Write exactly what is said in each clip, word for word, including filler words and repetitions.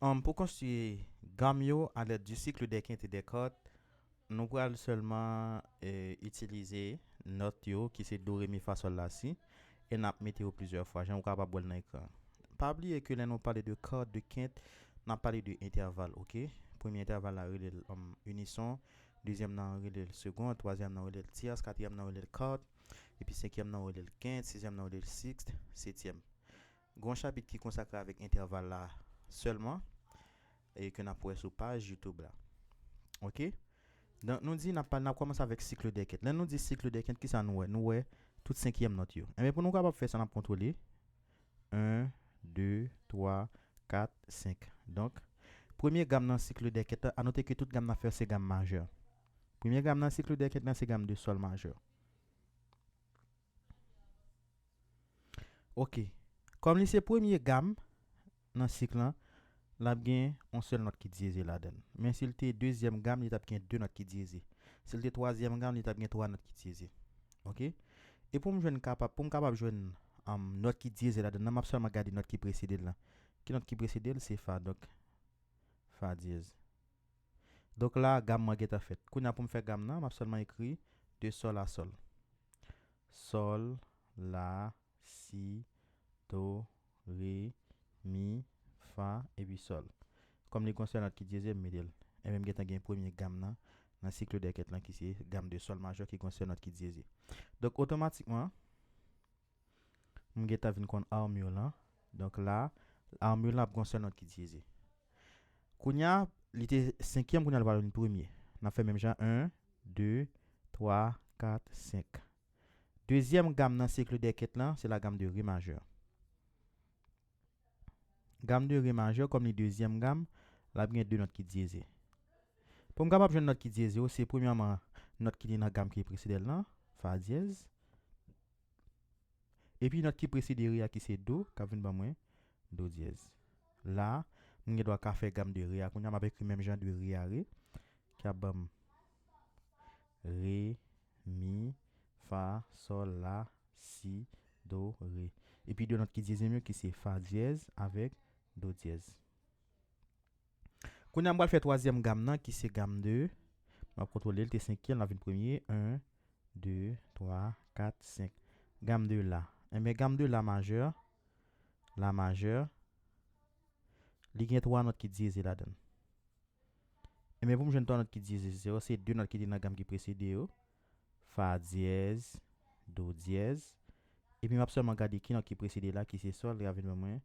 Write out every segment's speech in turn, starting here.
Um, pou konstwi gam yo à l'aide du cycle des quintes et des quartes, nou pral sèlman eh, itilize nòt yo ki se do, re, mi, fa, sòl, la, si, e n ap mete yo plizyè fwa, jan ou kapab wè l nan ekran. Pa bliye ke lè nou pale de quarte, de quinte, n ap pale de entèval, oke? Premye entèval la rele l um, unison, dezyèm nan rele l seconde, twazyèm nan rele l tierce, katriyèm nan rele l quarte, epi senkyèm nan rele l quinte, sizyèm nan rele l sixte, setyèm. Gen yon chapit ki konsakre avèk entèval la sèlman e ke n ap wè sou paj YouTube la. Oke? Donk, nou di n ap, n ap kòmanse avèk cycle des quintes. Lè nou di cycle des quintes, kisa nou wè? Nou wè tout senkyèm nòt yo. Enben, pou nou kapab fè sa, n ap kontwole. En, de, twa, kat, senk. Donk, premye gam nan cycle des quintes la, anote ke tout gam n ap fè se gam majè. Premye gam nan cycle des quintes la, se gam de sòl majè. Oke. Kòm li se premye gam nan sik lan, l ap gen yon sèl nòt ki dyeze ladan l. Men si l te dezyèm gam, li t ap gen de nòt ki dyeze. Si l te twazyèm gam, li t ap gen twa nòt ki dyeze. Oke? E pou m jwenn kapab, pou m kapab jwenn um, nòt ki dyeze ladan l, m ap sèlman gade nòt ki presede l lan. Ki nòt ki presede l? Se fa. Donk, fa dyèz. Donk la, gam mwen gentan fèt. Kounye a pou m fè gam nan, m ap sèlman ekri de sòl a sòl. Sòl, la, si, do, re, mi, fa, epi sòl. Kòm li gen yon sèl nòt ki dyeze, m mete l. Enben, m gentan gen premye gam nan, nan sik de kèt lan ki se gam de sòl majè ki gen yon sèl nòt ki dyeze. Donk, otomatikman, m gentan vin konn armure lan. Donk la, armure lan ap gen yon sèl nòt ki dyeze. Kounye a, li te senkyèm, kounye a l pral vin premye. N ap fè menm jan, en, de, twa, kat, senk. Dezyèm gam nan sik de kèt lan, se la gam de re majè. Gam de re majè, kòm li dezyèm gam, l ap gen de nòt ki dyeze. Pou m kapab jwenn nòt ki dyeze yo, se premyèman nòt ki te nan gam ki presede l lan, fa dyèz. Epi nòt ki presede re a ki se do, k ap vin ban mwen do dyèz. La, m gen dwa ka fè gam de re a. Kounye a, m ap ekri menm jan de re a re, ki ap ban m re, mi, fa, sòl, la, si, do, re. Epi de nòt ki dyezèm yo ki se fa dyèz avèk do dyèz. Kounye a, m pral fè twazyèm gam nan ki se gam de. M ap kontwole l, te senkyèm, l ap vin premye. En, de, twa, kat, senk. Gam de la. Enben, gam de la majè, la majè, li gen twa nòt ki dyeze ladan l. Enben, pou m jwenn twa nòt ki dyeze, se, se de nòt ki te nan gam ki presede yo. Fa dyèz, do dyèz. Epi m ap sèlman gade ki nòt ki presede la, ki se sòl, li ap vin ban mwen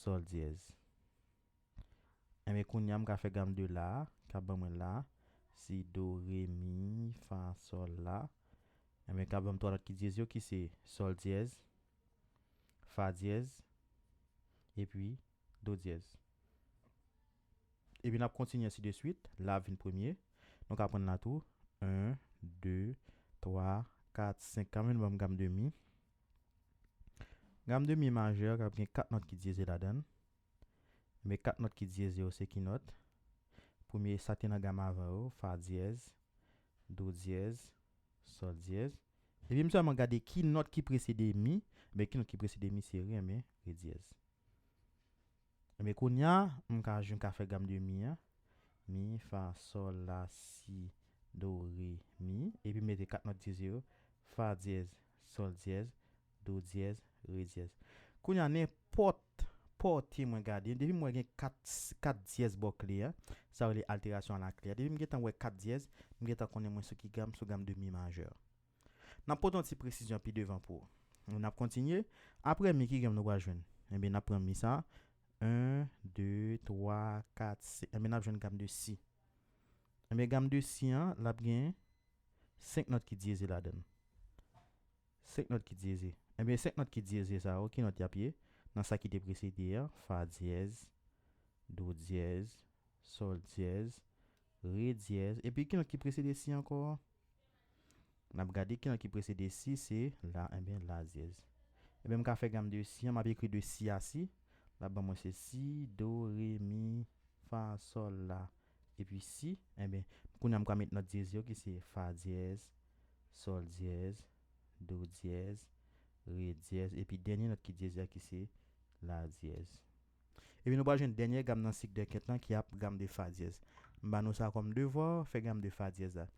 sòl dyèz. Enben, kounye a, m ka fè gam de la, k ap ban mwen la, si, do, re, mi, fa, sòl, la. Enben, k ap ban m twa nòt ki dyeze yo, ki se sòl dyèz, fa dyèz, epi do dyèz. Epi n ap kontinye ainsi de suite. La vin premye. Nou ka pran la tou. En, de, twa, kat, senk. Ka vin ban m gam de mi. Gam de mi majè k ap gen kat nòt ki dyeze ladan l. Men kat nòt ki dyeze yo se ki nòt? Premye sa te nan gam avan yo, fa dyèz, do dyèz, sòl dyèz. Epi m sèlman gade ki nòt ki presede mi, men ki nòt ki presede mi se re, men re dyèz. Enben, kounye a, m ka jwenn, ka fè gam de mi an. Mi, fa, sòl, la, si, do, re, mi. Epi m mete kat nòt dyeze yo. Fa dyèz, sòl dyèz, do dyèz, re dyèz. Kounye a, nenpòt pòte mwen gade, depi m wè gen kat, kat dyèz bò kle a, sa yo rele alterasyon a la kle a. Depi m gentan wè kat dyèz, m gentan konnen mwen sou ki gam, sou gam de mi majè. N ap pote yon ti presizyon pi devan pou ou. N ap kontinye. Apre mi, ki gam nou pral jwenn? Enben, n ap pran mi sa. En, de, twa, kat, senk. Enben, n ap jwenn gam de si. Enben, gam de si an, l ap gen senk nòt ki dyeze ladan l. Senk nòt ki dyeze. Enben, senk nòt ki dyeze sa yo, ki nòt y ap ye? Nan sa ki te presede a, fa dyèz, do dyèz, sòl dyèz, re dyèz. Epi ki nòt ki presede si ankò? N ap gade ki nòt ki presede si, se la, enben, la dyèz. Enben, m ka fè gam de si an, m ap ekri de si a si. L ap ban mwen se si, do, re, mi, fa, sòl, la, epi si. Enben, kounye a m ka met nòt dyèz yo ki se fa dyèz, sòl dyèz, do dyèz, re dyèz, epi dènye nòt ki dyèz la ki se la dyèz. Epi nou pral jwenn dènye gam nan sik de kent lan ki ap gam de fa dyèz. M ba nou sa kòm devwa, fè gam de fa dyèz la.